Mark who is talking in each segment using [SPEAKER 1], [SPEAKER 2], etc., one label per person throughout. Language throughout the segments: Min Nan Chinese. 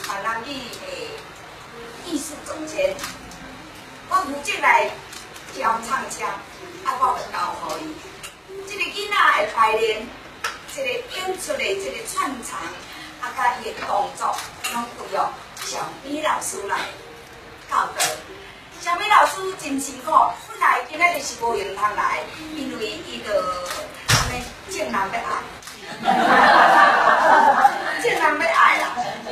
[SPEAKER 1] 閩南語的藝術總監，我負責來教唱腔，啊，我就交予伊。這个囡仔的排練，這个演出的這個串場，啊，佮伊的動作，攏由小米老師來教導。小米老師真辛苦，本來今仔日是無閒通來，因為伊就按呢眾人欲愛，眾人欲愛啦。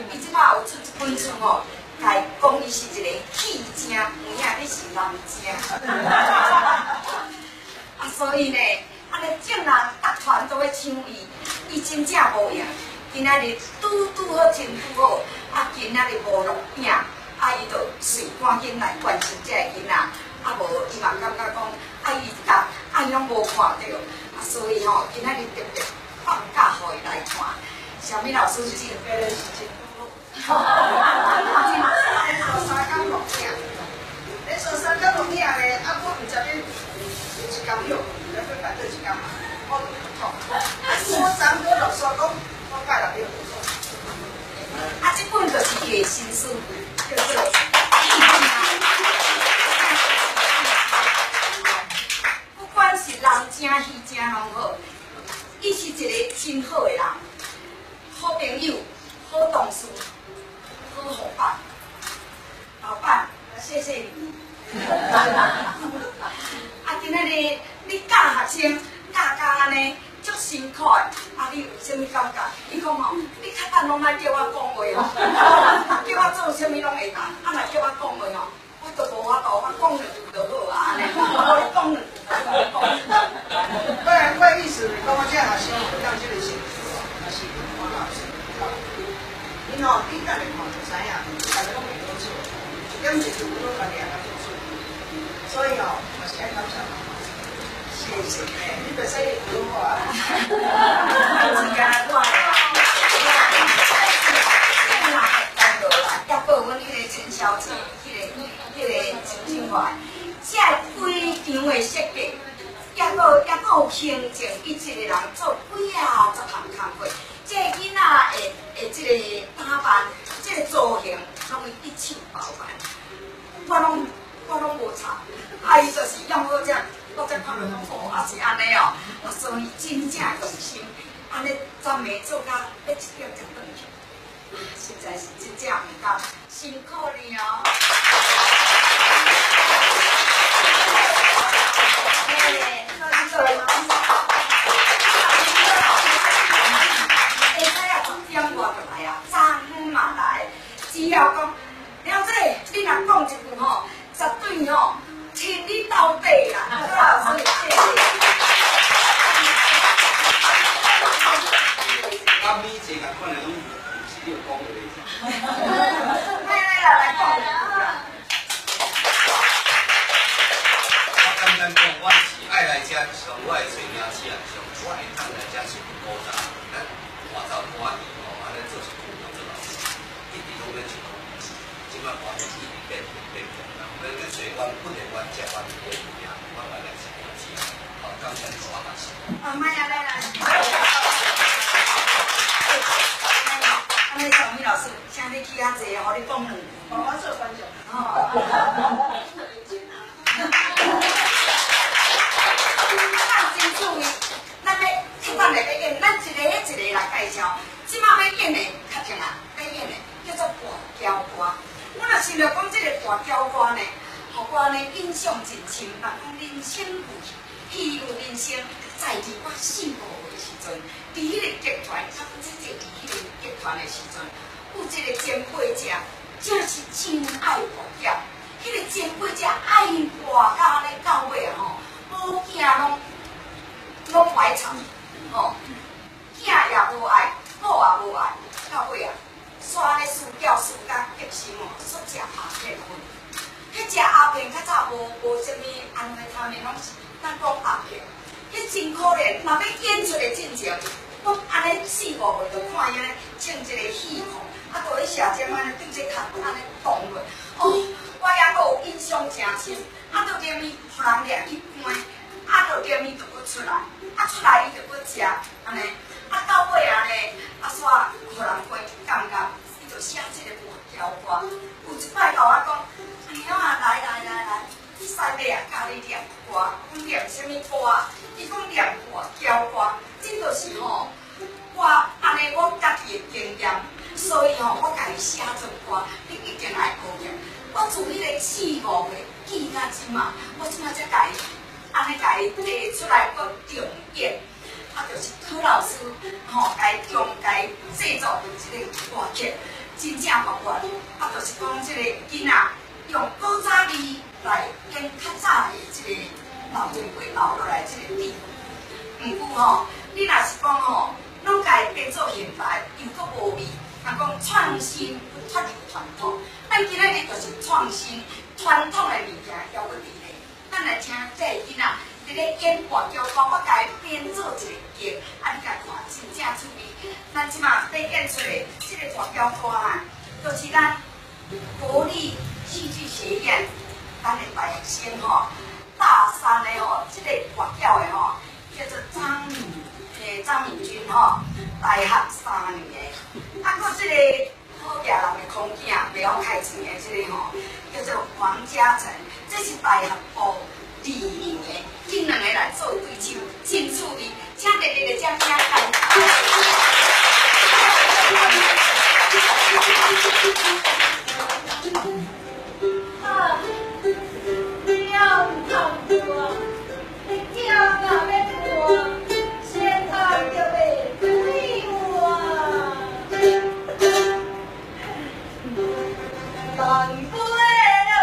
[SPEAKER 1] 伊這擺有出一本書吼，共伊講伊是一個戲精，有影你是人精。啊，所以呢，按呢眾人逐團都欲搶伊，伊真正無閒。今仔日拄拄好，真拄好，啊，今仔日無錄影。啊，伊就隨趕緊來關心這个囡仔，啊無伊嘛感覺講，啊伊甲啊伊攏無看著，啊所以吼，今仔日特別放假予伊來看。小米老師真
[SPEAKER 2] 真好，連續三工錄影，連續三工錄影咧，啊我毋知影有一工休，毋知閣拜佗一工嘛，我就痛。我昨昏落煞講，我拜六休。
[SPEAKER 1] 啊，這本就是伊的新書，叫做《戲精》。不管是人精戲精攏好，伊是一个真好的人，好朋友，好同事，好夥伴。老闆，謝謝你。啊，今仔日你教學生教甲按呢，足辛苦的，啊，你有啥物感覺？伊講吼，你較等攏莫叫我講話吼，叫我做啥物攏會當，啊，若叫我講話吼，我都無法度，我講兩句就好啊，按呢，我講兩句就講。
[SPEAKER 2] 我的意思是講，我這學生有當這個成就哦，也是黃老師教。因吼，你等下看就知影，大家攏會好做，一點一滴攏家己會曉做出。所以吼，嘛是愛感謝媽媽。
[SPEAKER 1] 謝謝。
[SPEAKER 2] 你袂使用我啊。
[SPEAKER 1] 時間我。正人的功勞啦，抑閣有阮彼個陳小姐，彼个陳清華，這規場的設計，抑閣有行政，伊一個人做幾仔十項工課，這个囡仔的這個打扮，這個造型，攏伊一手包辦，我攏無插，啊，伊就是用好這。我才看著講哦，啊是按呢哦，啊所以真正用心，按呢專門做甲欲一點才轉去，實在是真正毋甘，辛苦你哦。嘿，你做下晡啊10點外就來啊，早昏嘛來，只要講，了姐，你若講一句吼，絕對吼。請你到底啦，老師，謝謝。
[SPEAKER 3] 甲米姐仝款的攏毋是你有講的。
[SPEAKER 1] 來來來，來講。
[SPEAKER 3] 我簡單講，我是愛來遮上我會揣名刺啊，上我會當來遮是古早，咱伴奏歌仔戲吼，按呢做一句當做老師，一直攏咧唱。這擺歌仔戲一直變變變。咱去揣阮本來阮食阮的名，我原來是名刺，好，感謝你，我嘛是。
[SPEAKER 1] 啊，莫啊，來來。按呢，小米老師，請你起較濟，予你講兩句。
[SPEAKER 2] 我做觀眾。
[SPEAKER 1] 哦。咱真注意，咱欲較等下欲演，咱一个一個來介紹。這擺欲演的較正啊，欲演的叫做跋筊歌。我若想著講這個跋筊歌呢，予我呢印象真深。人講人生如戲，戲如人生。在佇我四五歲的時陣，佇彼个劇團，咱這這佇彼个劇團的時陣，有一個前輩者，真是真愛跋筊。彼个前輩者愛跋到按呢到尾吼，某囝攏攏歹慘，吼，囝也無愛，某也無愛，到尾啊，煞按呢輸筊輸甲激心哦，煞食鴉片粉。彼食鴉片較早無啥物安非他命，攏是咱講鴉片。彼真可憐，若欲演出的進前，攏按呢四五歲就看伊按呢穿一個戲服，啊，閣咧寫針按呢對這殼按呢動落，哦，我猶閣有印象誠深。啊，就連伊予人掠去關，啊，就連伊就閣出來，啊，出來伊就閣食，按呢，啊，到尾啊呢，啊，煞予人關感覺，伊就寫這歌。有一擺共我講，阿娘啊，來來來來，去西伯啊教你念歌，講念啥物歌？伊講念跋筊歌，這就是吼我按呢我家己的經驗，所以吼我共伊寫做歌，你一定愛學念。我自彼个四五歲記到這馬，我這馬才共伊按呢共伊提出來閣重演。啊，就是柯老師吼，共伊中共伊製作這个歌曲，真正活潑。啊，就是講這个囡仔用古早味來演較早的這个老前輩留落來這個智慧。毋過吼，你若是講吼，攏共伊變做現代，又閣無味。人講創新不脫離傳統，咱今仔日就是創新傳統的物件，猶閣佇咧。咱來聽這个囡仔佇咧演跋筊歌，我共伊編做一個劇，啊，你共看真正趣味。咱這馬欲演出的這个跋筊歌啊，就是咱國立戲劇學院咱的大學生吼，大三的吼，這個跋筊的吼，叫做張敏君吼，大學三年的，啊，閣這個好額人的空囝，袂曉開錢的這個吼，叫做黃嘉誠，這是大學部二年的，𪜶兩個來做對手，真趣味，請熱烈的掌聲。
[SPEAKER 4] 啊，了毋通活，你囝若欲活，先通著欲对我。干杯咯！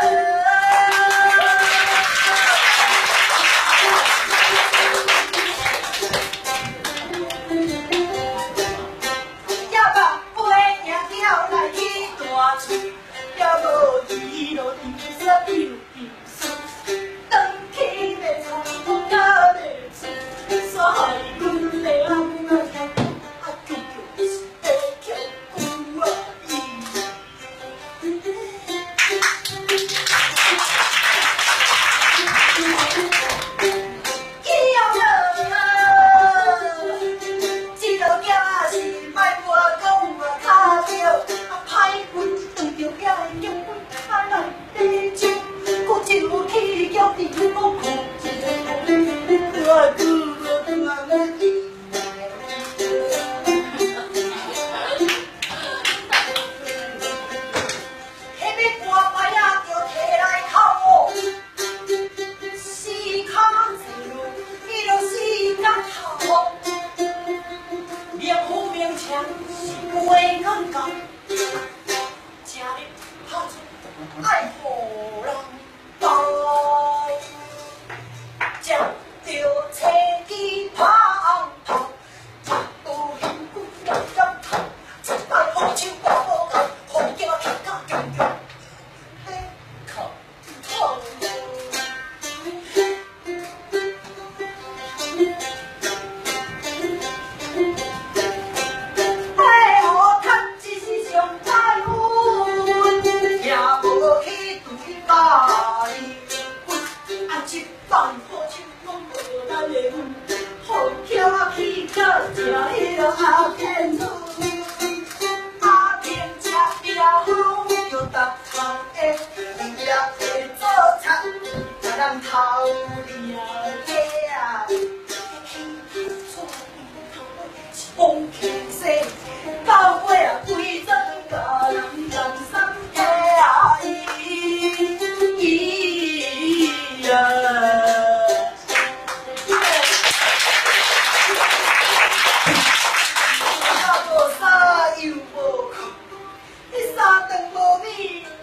[SPEAKER 4] 也望飞赢了来去大厝，也无伊落地煞丢丢输，转去袂从甲袂出，煞害阮的翁仔啊，叫叫是地捡久啊伊。這落囝是歹我講啊，跤著啊歹運，當著囝的結婚啊來地酒，閣酒去叫地講哭一个，我拄我拄彼个歌牌仔就提來哭哦，四跤伊就四角頭。明虎明枪是袂眼角，食力拍出愛予人包，食著车機芳頭，食到香骨來枕頭，一擺好手掛寶剑，予囝起甲強強咧哭頭。哎，予趁一時上歹運，也無去對家己骨。啊，這擺好手攏無咱的運，予巧去甲食彼个阿天厝，阿天吃了好就逐头的，也会做贼，甲人偷掠鸡啊。讲起说，到尾啊，规阵共人人送的啊伊啊。啊無衫又無褲，彼三頓無米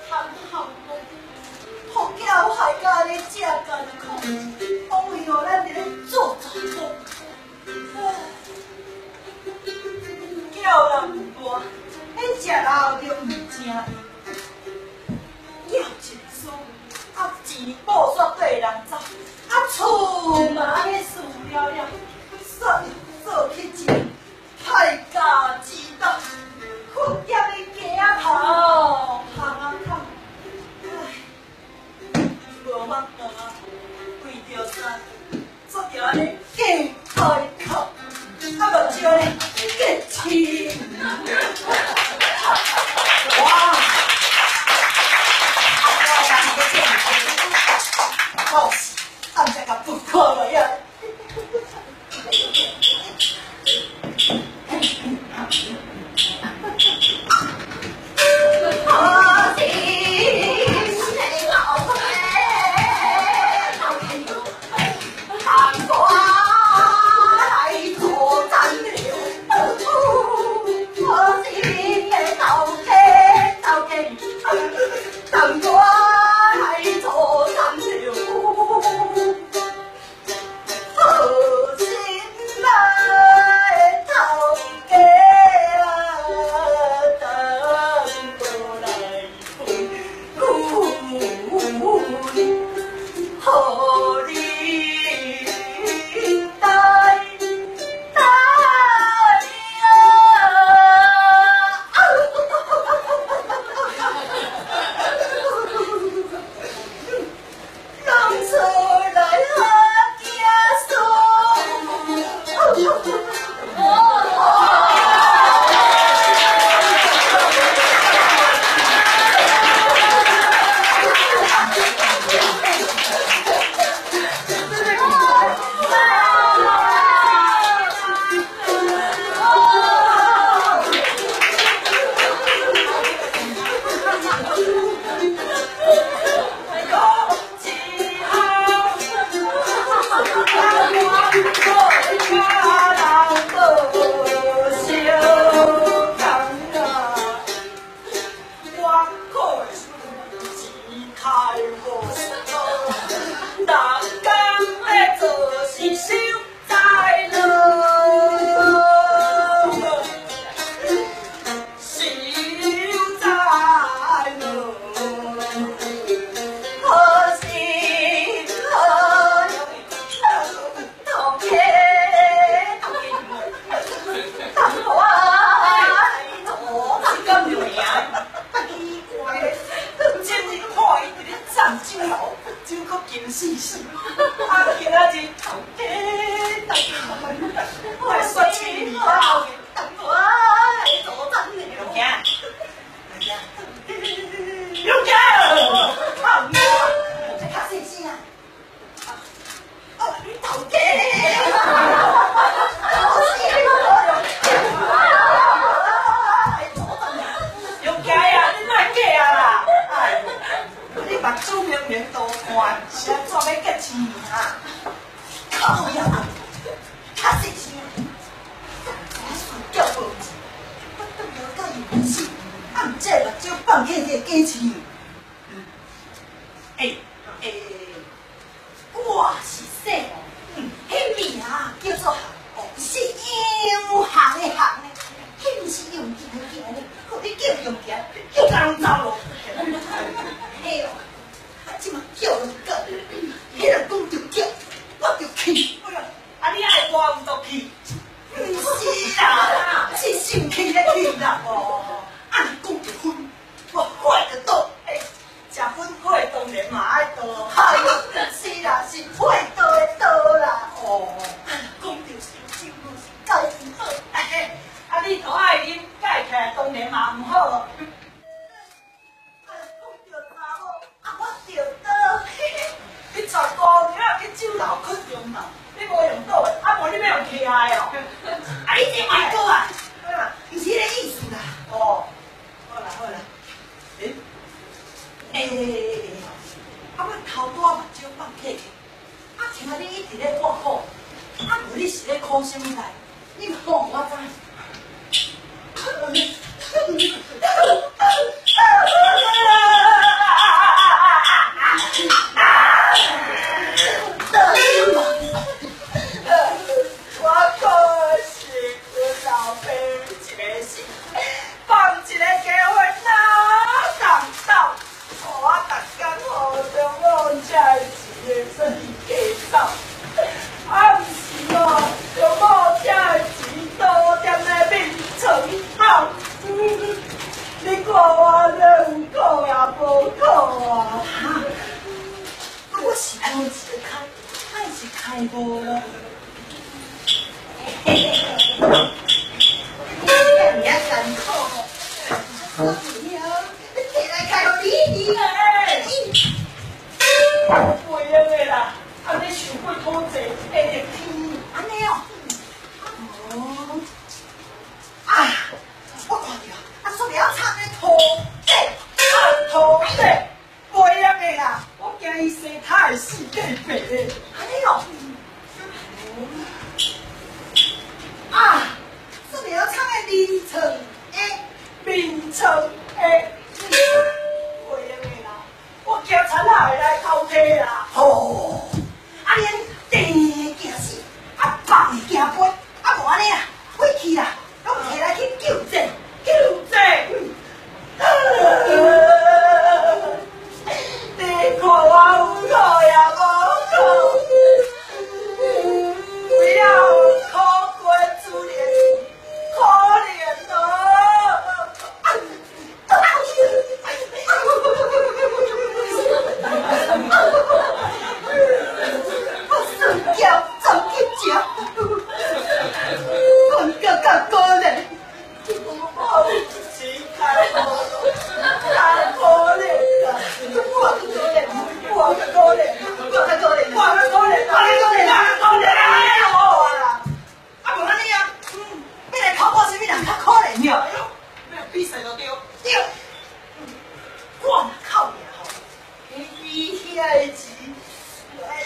[SPEAKER 4] 通含飯，予狗害甲咧食艰苦，枉為予咱佇咧做查某。叫人有大，彼食老就毋正伊，叫一输，啊钱报煞缀人走，啊厝嘛按呢输了了，煞又做去一个歹家之道，困踮咧街仔頭巷仔口，唉，無法度啊，為著啥，煞著按呢嫁開口，啊目睭咧結青。哇！
[SPEAKER 2] 死死，啊今仔日头家大家我说亲了，
[SPEAKER 4] 我来做真的。
[SPEAKER 2] 龙家，龙家，靠我，
[SPEAKER 4] 这较细声啊！哦，你头家。
[SPEAKER 2] 龙家呀，你莫假啦！哎，你目珠明明都看，是按怎欲结亲啊？
[SPEAKER 4] 靠呀！较细声，叫无钱，我转头甲伊问死，啊，毋这目睭放起这个假亲。欸欸，我是说，彼名叫做行，是洋行的行呢，彼毋是用行的行呢，予你叫用行，
[SPEAKER 2] 叫甲拢走咯。
[SPEAKER 4] 嘿哦，啊，这马叫就叫，彼人讲著叫，我就去。
[SPEAKER 2] 哎呀，啊你爱我毋就去？
[SPEAKER 4] 毋是啦，是生气的气啦。哦，啊，若讲著薰，我火就倒。
[SPEAKER 2] 欸，食薰火当然嘛爱倒。
[SPEAKER 4] 哎呦，是啦，是火倒的倒啦。
[SPEAKER 2] 哦，
[SPEAKER 4] 啊，若讲著烧酒，是盖毋好。
[SPEAKER 2] 欸，啊你都爱啉，盖起来当然嘛毋好。
[SPEAKER 4] 啊，讲著查某，啊我著倒。
[SPEAKER 2] 你娶姑娘去酒楼困中嘛？你无用倒的，啊无你欲用徛的哦。
[SPEAKER 4] 啊，你这莫讲啊，毋是彼个意思啦。
[SPEAKER 2] 哦，好啦好啦。
[SPEAKER 4] 欸，欸，啊，我头拄仔目睭放起去，啊，听你一直咧挂苦，啊，无你是咧苦啥物代？你嘛讲予我知。
[SPEAKER 2] 我可是阮老爸一个心，放一个假话哪当走？予我逐工予丈某这的钱会使加走。啊，毋是哦，丈某这的钱倒踮咧眠床头。你看我这有苦也无苦啊！
[SPEAKER 4] 啊，我是无钱开，还是开无咯？嘿嘿嘿，你遐艰苦，我摕来开予你。
[SPEAKER 2] 袂用的啦，按呢伤过土济，会热天。
[SPEAKER 4] 按呢哦，哦，啊，我看著啊，煞袂晓插咧土地，
[SPEAKER 2] 啊土地，袂用的啦，我惊伊生脚会死计白的。
[SPEAKER 4] 按呢哦，啊，煞袂晓插咧眠床下，
[SPEAKER 2] 眠床下，袂用的啦，我惊田仔会来偷摕啦。
[SPEAKER 4] 吼，啊恁甜会惊死，啊放会惊飞，啊无按呢啦，回去啦，拢摕来去救济，
[SPEAKER 2] 救济。你看我有苦也无苦，不要苦过主人，可怜哦。
[SPEAKER 4] 我算叫怎去食？感觉较可怜。
[SPEAKER 2] 我有钱开无，太可怜啦！我可怜，我可怜，
[SPEAKER 4] 我较可怜，
[SPEAKER 2] 我可怜，我可怜，我可怜我啦！
[SPEAKER 4] 啊，无按呢啊，欲来考我啥物人较可怜哟？
[SPEAKER 2] 哎呦，比赛就对。
[SPEAKER 4] 对，我若哭赢吼，你遐的钱，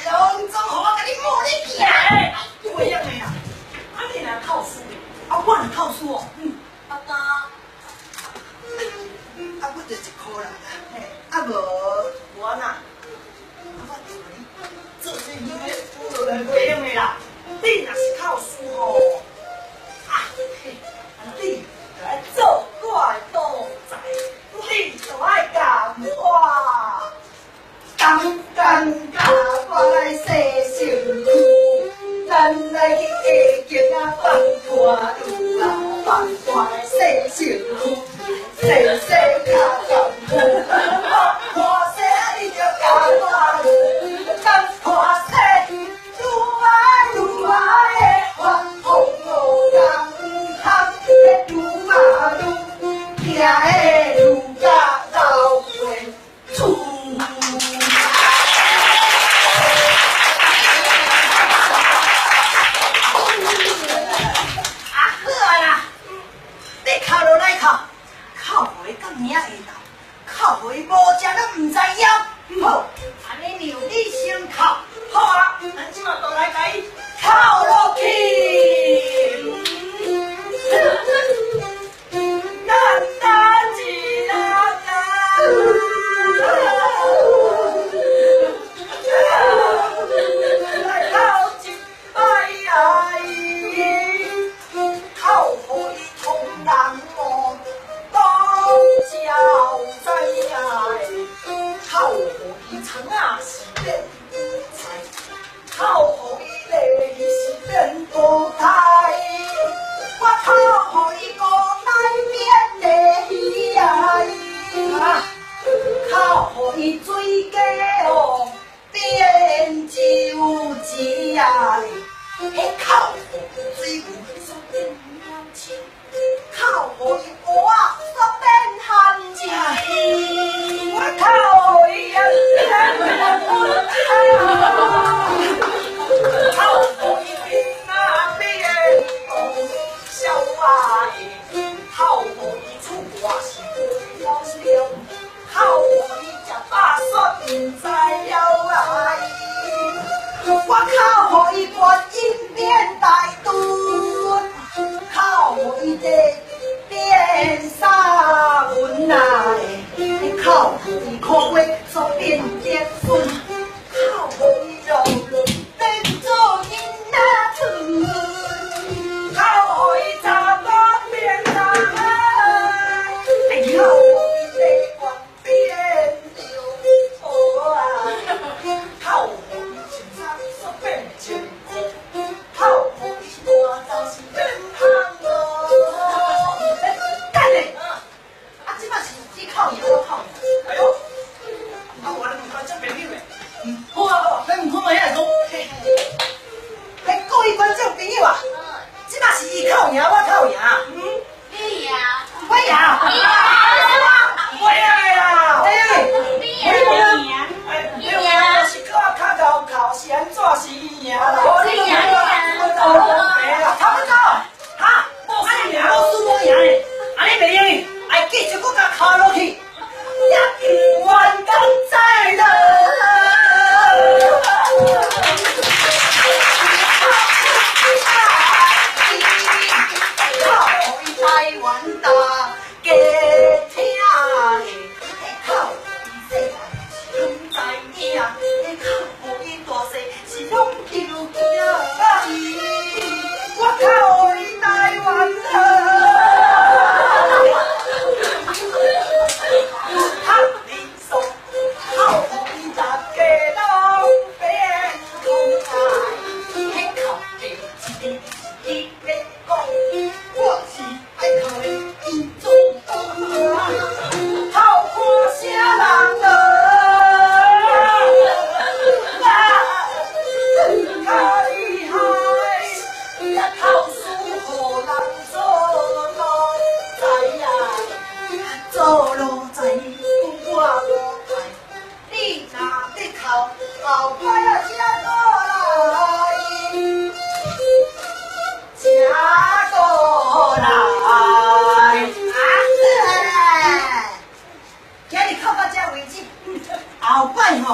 [SPEAKER 4] 拢总予我共你摸你去啊！
[SPEAKER 2] 袂用的啦，啊你若哭输，
[SPEAKER 4] 啊我若哭输哦，啊干，啊我就一箍人啦，啊无，
[SPEAKER 2] 无按怎？
[SPEAKER 4] 啊我就予你做这个。
[SPEAKER 2] 袂用的啦，你若是哭输吼，啊，你就爱做我的奴才，你就爱共我，
[SPEAKER 4] 甘甘甲我来洗身躯，咱来去下井啊放破炉啊，放破来洗身躯，洗洗跤甘苦，破洗啊你就共我，甘予伊到明仔下晝，哭予伊無食攏毋知枵。好，按呢讓你先哭。
[SPEAKER 2] 好啊，咱這馬就來共伊哭落去。咱咱一啦啦。来哭一擺，哭予伊通人無當招知，哭予伊窗仔是變菜，哭予伊泪是變土胎，我哭予伊孤單變地啊，哭予伊水雞哦變酒錢啊，彼哭予伊水牛煞變鳥鼠，哭予伊蚵仔煞變番薯，我哭予伊變哭予伊囡仔變小啊，哭予伊出外是了了，哭予伊食飽煞毋知了啊，我哭予伊觀音變大墩，哭予伊這變沙文啊，哭予伊苦瓜煞變結孫，哭予伊老了變做囡仔厝，哭予伊查某變人，哭予伊地官變着婆啊，哭予伊穿衫煞變穿褲，哭予伊大灶是變烘爐。等下，啊，這擺是你哭贏，我哭贏。哎喲，啊，我來問觀眾朋友的。
[SPEAKER 4] 好啊好啊，咱毋看覓來講。嘿，各位觀眾朋友啊，這擺是伊哭贏，我哭贏。
[SPEAKER 2] 嗯，
[SPEAKER 5] 你贏。
[SPEAKER 4] 我贏。
[SPEAKER 2] 我贏啦！
[SPEAKER 4] 哎，
[SPEAKER 5] 你
[SPEAKER 4] 我
[SPEAKER 5] 贏。
[SPEAKER 2] 你赢。是靠跤头哭，是按怎是伊贏啦？
[SPEAKER 5] 你贏你贏。
[SPEAKER 2] 我白啦，
[SPEAKER 4] 差不多。哈，
[SPEAKER 2] 無輸贏，
[SPEAKER 4] 無輸無贏的，按呢袂用的，愛繼續閣共哭落去，也毋願甘知啦。哭予台灣大家聽，哭予細漢是毋知影，哭予大細是攏着驚。
[SPEAKER 2] 我哭予台灣好。哭你爽，哭予大家攏變空啊！
[SPEAKER 4] 彼哭的一个是伊咧講，我是愛哭的伊祖公啊，
[SPEAKER 2] 哭看啥人啊？較厲害，也哭輸予人做奴才啊！
[SPEAKER 4] 做奴才，講我無害，你若欲哭，後擺啊才過來，才過來。啊！今日哭到這為止，後擺吼，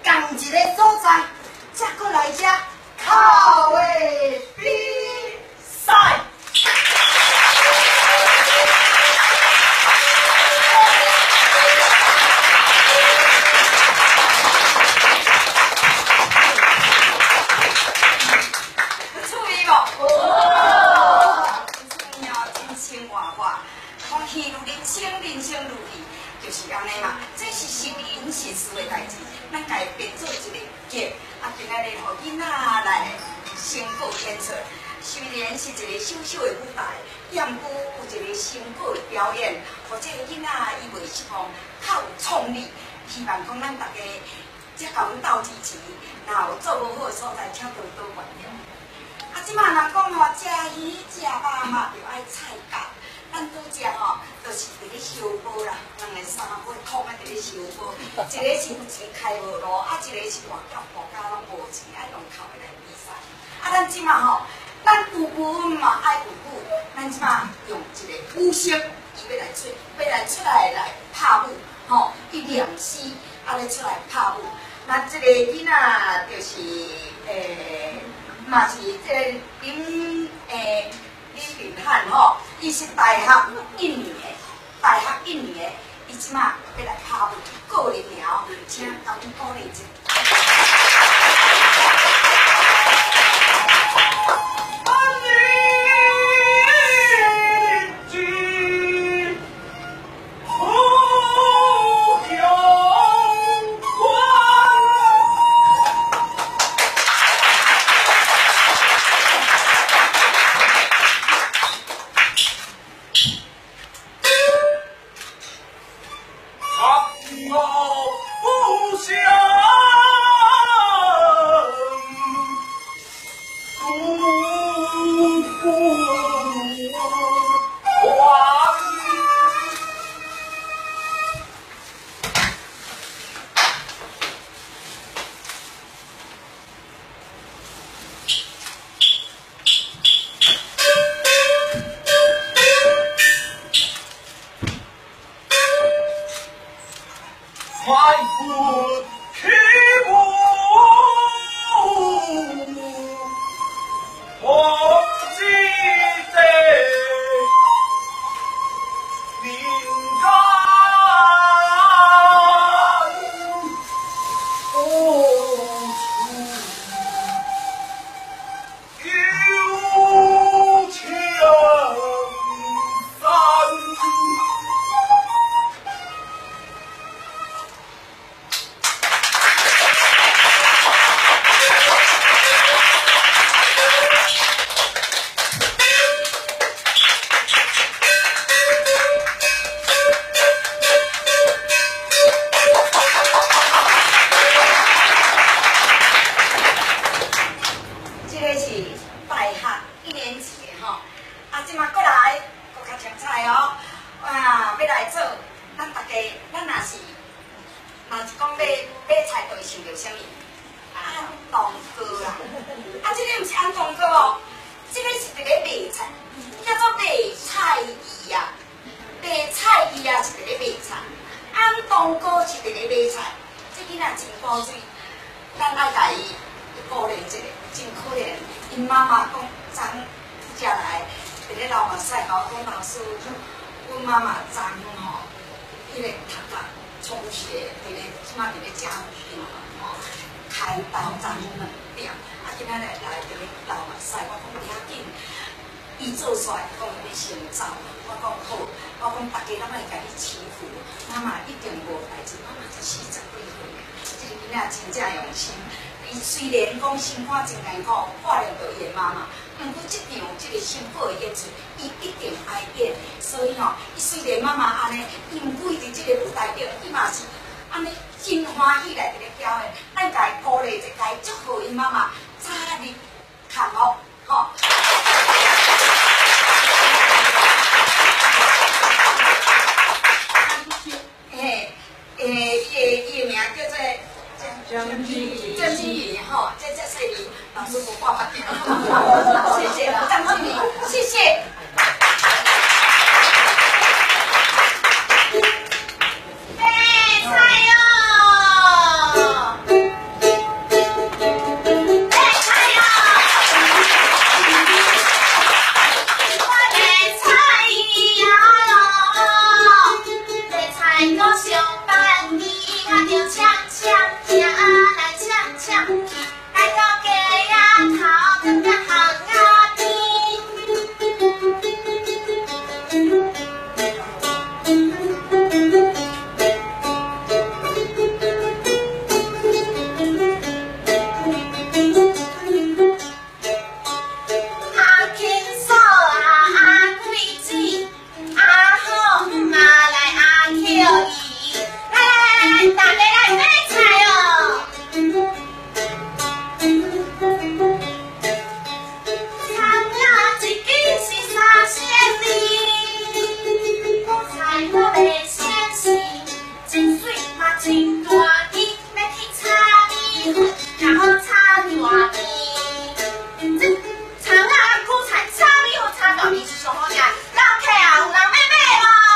[SPEAKER 4] 仝一个所在，才閣來這哭的比賽。
[SPEAKER 1] 有趣味無？真趣味哦，真生活化。講戲如人生，人生如戲，就是按呢嘛。這是實人實事的代誌，咱共伊編做一个劇。啊，今仔日予囡仔來成果演出，雖然是一個小小的舞台，也毋過有一個成果的表演，予這个囡仔伊袂失望，較有創意。希望講咱大家才共阮鬥支持，若有做無好的所在，請多多原諒。啊，這擺人講吼，食魚食肉嘛，著愛菜角。咱拄則吼，就是佇咧相報啦，兩个衫褲紕啊佇咧相報，一个是有錢開無路，啊，一個是外國國家攏無錢，愛用哭的來比賽。啊，咱這擺吼，咱有文嘛愛有武，咱這擺用一個武術。伊欲來出，欲來出來來拍舞，吼，伊念詩，啊咧出來拍舞。那這个囡仔就是，嘛是這个林林秉漢吼，伊是大學一年的，大學一年的，伊這馬欲來拍舞，個人爾，請共阮鼓勵一下。
[SPEAKER 6] 这葱仔、韭菜、炒米和炒大米是上好食。老客啊，有人欲买无？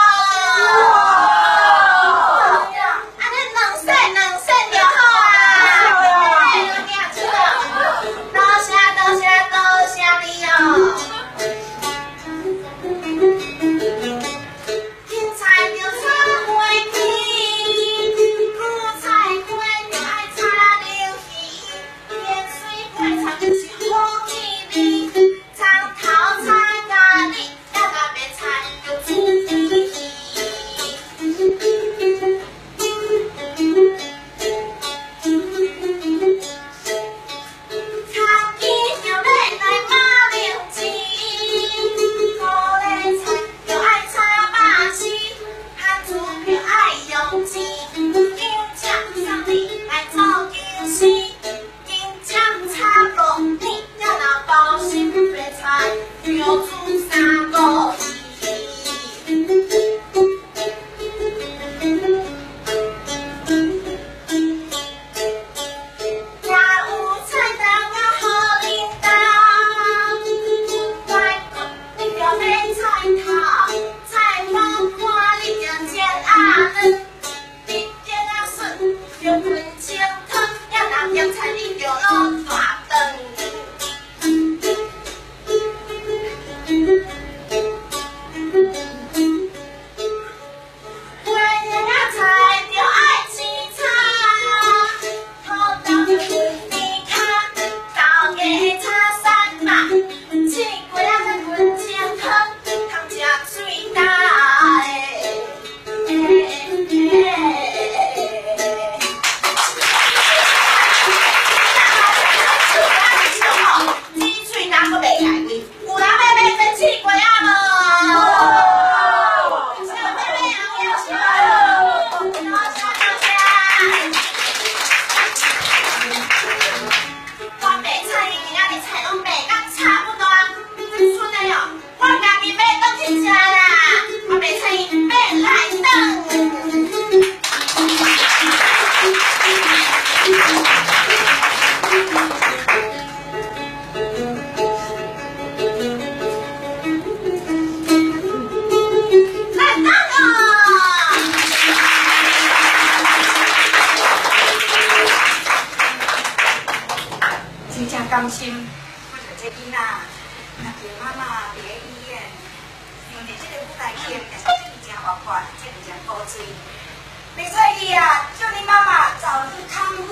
[SPEAKER 1] 甘心，看著這囡仔，家己媽媽佇咧醫院，用佇這个舞台頂，也是這爾誠活潑，這爾誠古錐。李翠儀啊，祝你媽媽早日康復。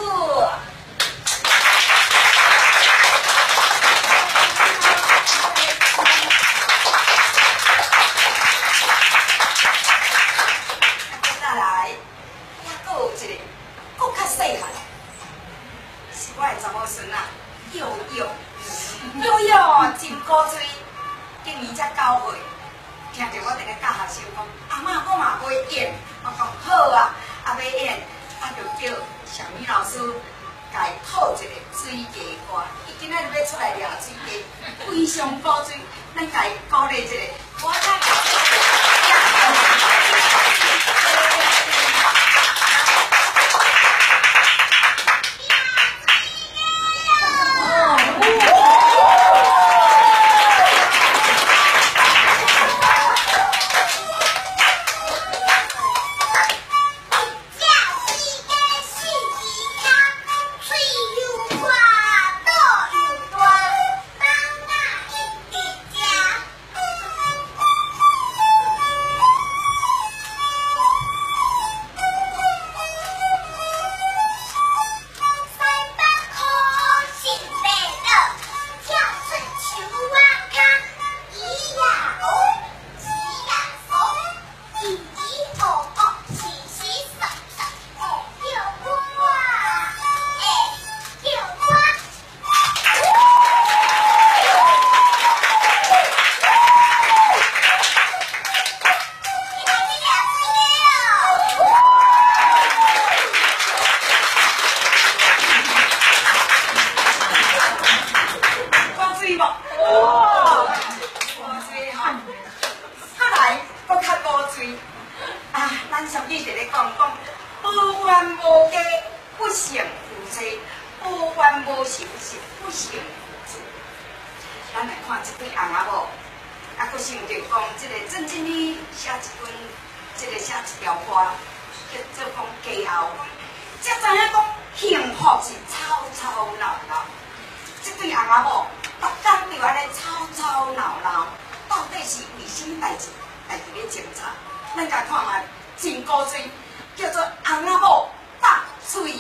[SPEAKER 1] 再來，猶閣有一个，閣較細漢，是我的查某孫仔，悠悠，悠悠真古錐，今年才9歲，聽著我佇咧教學生講，阿嬤我嘛欲演，我講好啊，啊欲演，啊就叫小米老師共伊套一个水雞歌，伊今仔日欲出來掠水雞，非常古錐，咱共伊鼓勵一下，我看。
[SPEAKER 5] 一世人。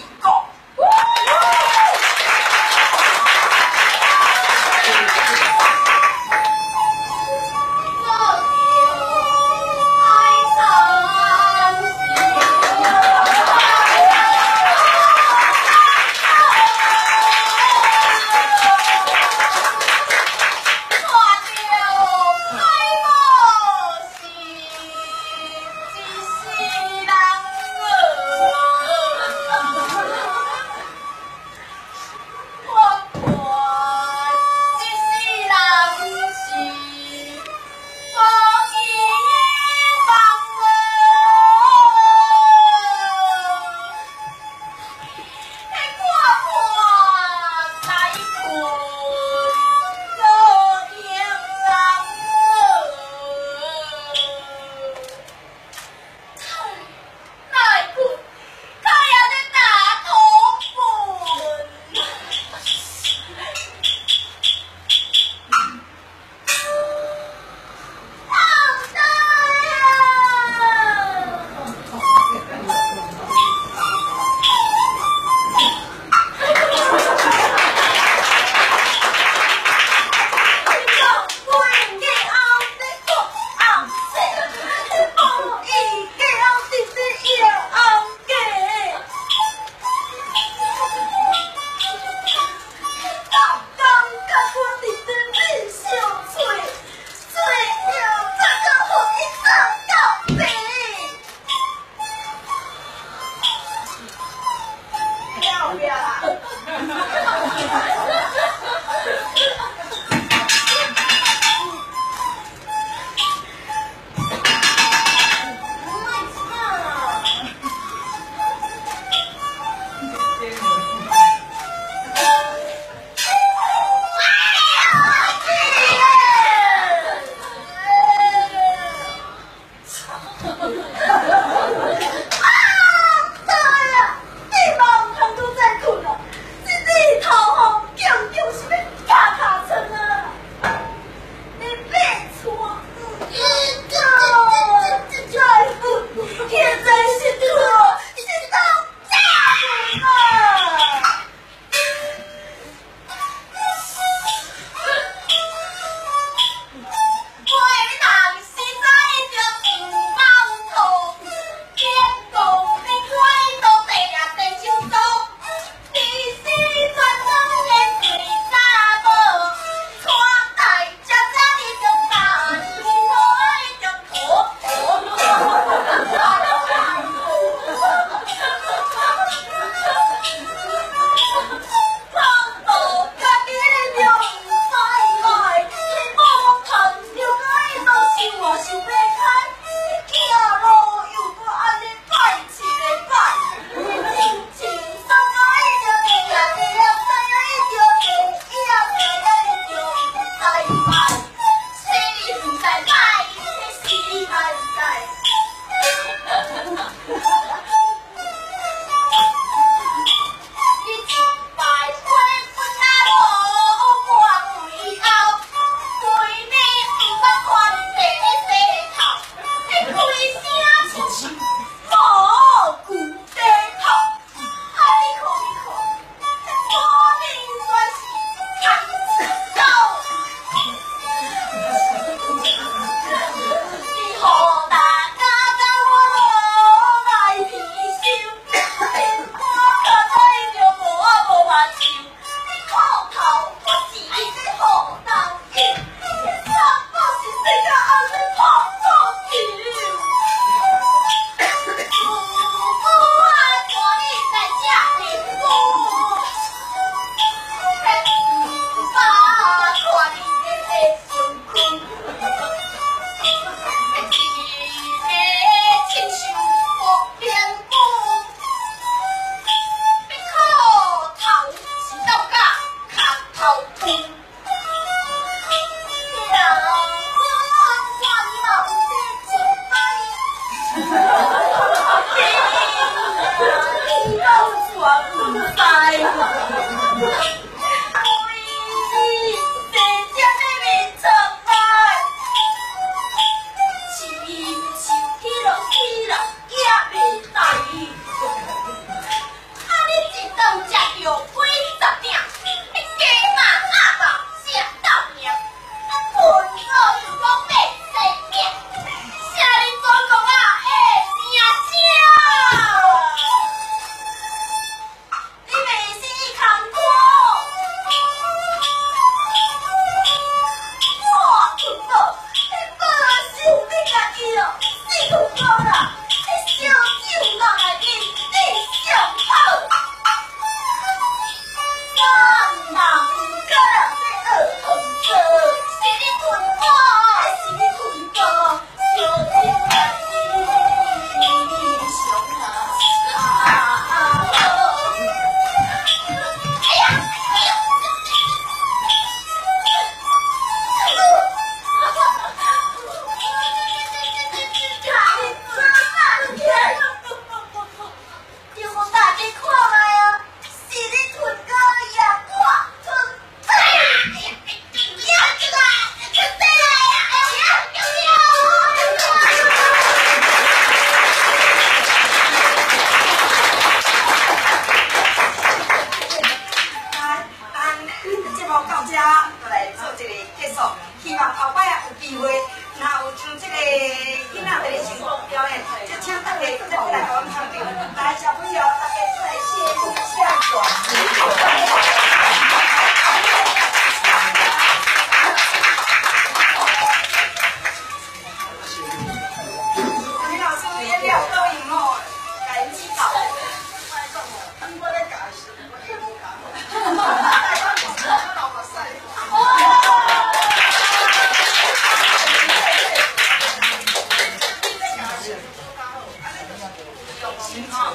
[SPEAKER 1] 心吼，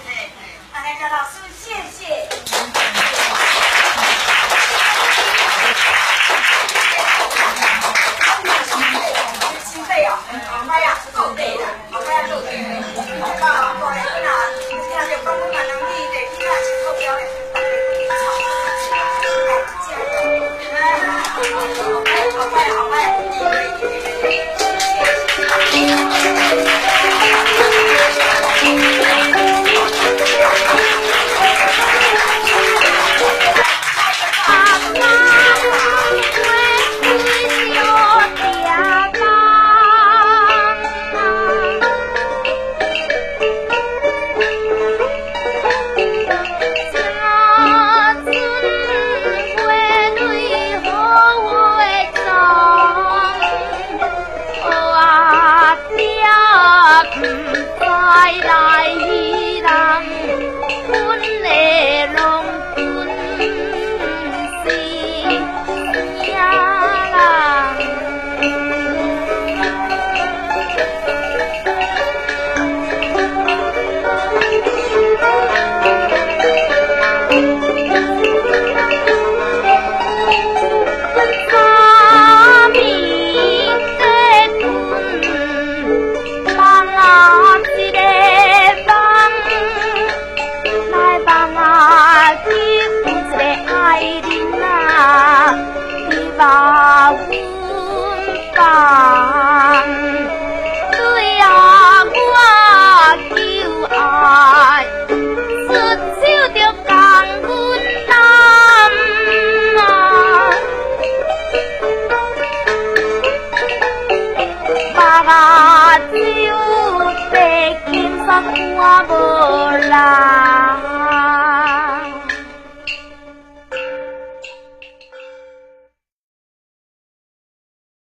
[SPEAKER 1] 嘿，啊，來個老師，謝謝。心肺哦，後擺啊，倒地啦，後擺啊倒地。我後擺啊，聽著講阮闽南語地起碼真好表咧，大家吵。後擺後擺，
[SPEAKER 5] 我無人。